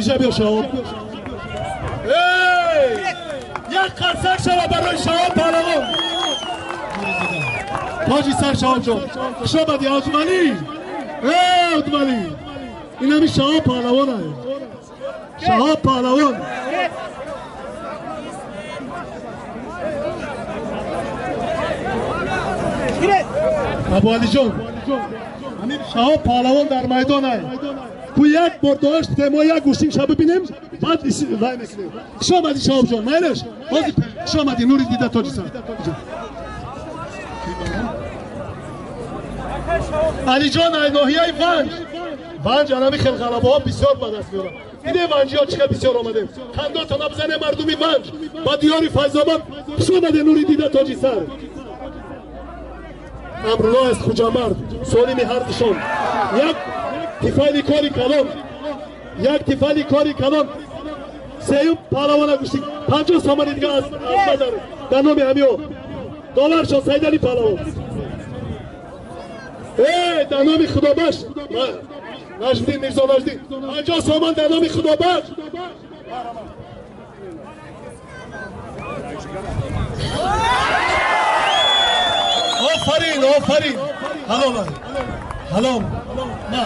Иҷа биё Шаҳоб. Эй! Як қарсак шава барои Шаҳоб паҳлавон. Тоҷи сар Шаҳоб ҷон. Хуш омадӣ Аҷмалӣ. Эй Аҷмалӣ. Ин ҳами Шаҳоб паҳлавон ай. Шаҳоб паҳлавон. Абуалиҷон. Ҳамин Шаҳоб паҳлавон дар майдон ай. Ку як бор дошт мо як гӯштин ша бибинем, баъд вай мекунем. Хуш омадӣ Шаҳоб ҷон. Майлаш. Ҳозир хуш омадӣ нури дида тоҷи сар. Алиҷон ай ноҳияи Ванҷ. Ванҷ анами хел ғалабаҳо бисёр ба даст меорад. Диде ванҷиҳо чӣ қадр бисёр омадем. Хандотона бизанем мардуми Ванҷ. Ба диёри Файзобод хуш омаде нури дида тоҷи сар. Амрулло аст Хуҷамард, солими ҳардушон. Як тифали кори калон. Як тифали кори калон. Сеюм паҳлавона гӯштик. 50 сомони дига аз бадар дар номи ҳамиё. Долларшон Сайдали паҳлавон. Эй, дар номи Худобахш. Нажмиддин Мирзо Нажмиддин. 50 сомон дар номи Худобахш. Офарин, офарин. Ҳалол. Ҳалол. На.